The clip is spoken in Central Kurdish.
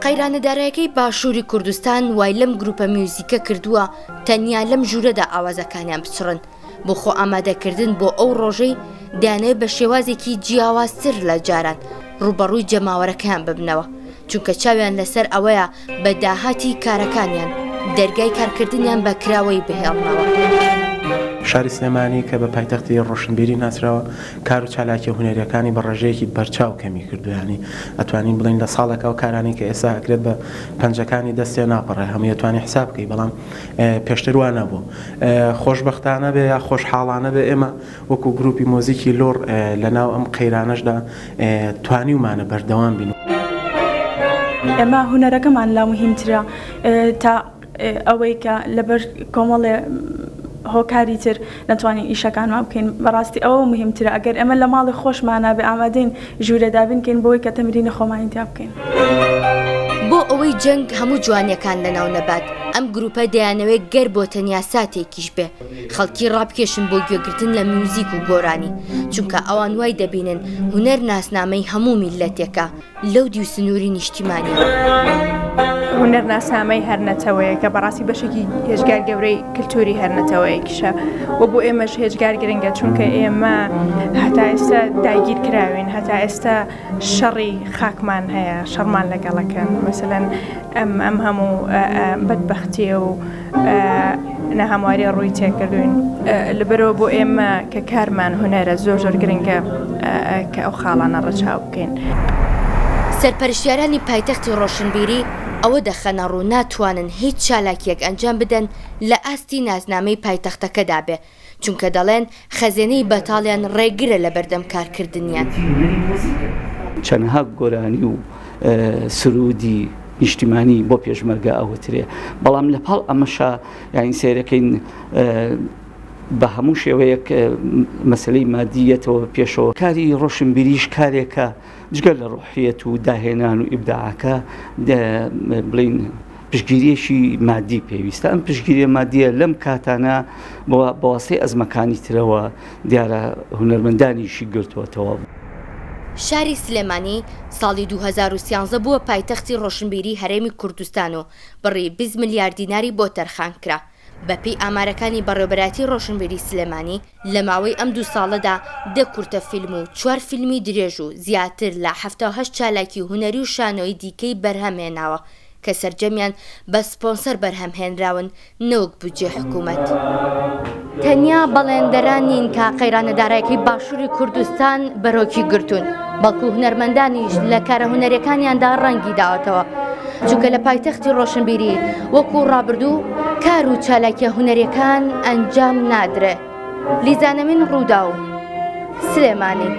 قەیرانە دارایەکەی باشووری کوردستان وای لەم گروپە میوزیکە کردووە تەنیا لەم ژوورەدا ئاوازەکانیان بچڕن بۆ خۆ ئامادەکردن بۆ ئەو ڕۆژەی دەیانەوێت بە شێوازێکی جیاوازتر لە جاران ڕووبەڕووی جەماوەرەکەیان ببنەوە چونکە چاویان لەسەر ئەوەیە بە داهاتی کارەکانیان دەرگای کارکردنیان بە کراوەیی بهێڵنەوە. شاری سلێمانی کە بە پایتەختی ڕۆشنبیری ناسراوە، کار و چالاکیە هونەریەکانی بە ڕێژەیەکی بەرچاو کەمی کردووە، یانی ئەتوانین بڵێین لە ساڵێکا ئەو کارانەی کە ئێستا ئەکرێت بە پەنجەکانی دەست تێناپەڕێ، هەمووی ئەتوانی حساب بکەی، بەڵام پێشتر وا نەبوو. خۆشبەختانە بێ یا خۆشحاڵانە بێ ئێمە وەکو گروپی مۆزیکی لوڕ لە ناو ئەم قەیرانەشدا توانیومانە بەردەوام بین. ئێمە هونەرەکەمان لا موهیمترە تا ئەوەی کە لەبەر کۆمەڵێ هۆکاری تر نەتوانین ئیشەکانمان بکەین بەڕاستی ئەوە موهیمترە ئەگەر ئێمە لە ماڵی خۆشمانا بێ ئامادەین ژوورێ دابین کەین بۆی کە تەمرینی خۆمانی تیا بکەین. بۆ ئەوەی جەنگ هەموو جوانیەکان لەناو نەبات، ئەم گروپە دەیانەوێت گەر بۆ تەنیا ساتێکیش بێ خەڵکی ڕابکێشن بۆ گوێگرتن لە میوزیک و گۆرانی، چونکە ئەوان وای دەبینن هونەر ناسنامەی هەموو میللەتێکە لەو دیو سنووری نیشتیمانیەوە. هونەر ناسنامەی هەر نەتەوەیەکە، بەڕاستی بەشێکی هێجگار گەورەی کلتوری هەر نەتەوەیەکیشە و بۆ ئێمەش هێجگار گرنگە، چونکە ئێمە هەتا ئێستا داگیر کراوین، هەتا ئێستا شەڕی خاکمان هەیە، شەڕمان لەگەڵەکەن، مەسەلەن ئەم ئەم هەموو بەدبەختیە و ناهەمواریە ڕووی تێکردوین. لەبەرئەوە بۆ ئێمە کە کارمان هونەرە زۆر زۆر گرنگە کە ئەو خاڵانە ڕەچاو بکەین. سەرپەرشتیارانی پایتەختی ڕۆشنبیری ئەوە دەخەنەڕوو ناتوانن هیچ چالاکییەک ئەنجام بدەن لە ئاستی نازنامەی پایتەختەکەدا بێ چونکە دەڵێن خەزێنەی بەتاڵیان ڕێگرە لەبەردەم کارکردنیان. چەنەها گۆرانی و سروودی نیشتیمانی بۆ پێشمەرگە ئەوترێ بەڵام لە پاڵ ئەمەشا یانی سەیرەکەین بە هەموو شێوەیەک مەسلەی مادیەتەوە پێشەوە کاری ڕۆشنبیریش کارێکە جگە لە ڕۆحیەت و داهێنان و ئیبداعەکە بڵین پشگیریەکی مادی پێویستە ئەم پشگیریە مادیە لەم کاتانە بەواسەی ئەزمەکانی ترەوە دیارە هونەرمەندانیشی گرتووەتەوە. شاری سلێمانی ساڵی 2013 بووە پایتەختی ڕۆشنبیری هەرێمی کوردستان و بڕی 20 ملیار دیناری بۆ تەرخانکرا. بەپێی ئامارەکانی بەڕێوەبەرایەتی ڕۆشنبیری سلێمانی، لە ماوەی ئەم دوو ساڵەدا دە کورتە فیلم و چوار فیلمی درێژ و زیاتر لە 78 چالاکی هونەری و شانۆیی دیکەی بەرهەمهێناوە کە سەرجەمیان بە سپۆنسەر بەرهەمهێنراون نەوەک بودجەی حکوومەت. تەنیا بەڵێندەران نین کە قەیرانە دارایەکەی باشووری کوردستان بەرۆکی گرتوون، بەڵکو هونەرمەندانیش لە کارە هونەریەکانیاندا ڕەنگی داوەتەوە. چونکە لە پایتەختی ڕۆشنبیری وەکو ڕابردوو کار و چالاکیە هونەریەکان ئەنجام نادرێ. لیزانەمین ڕووداو، سلێمانی.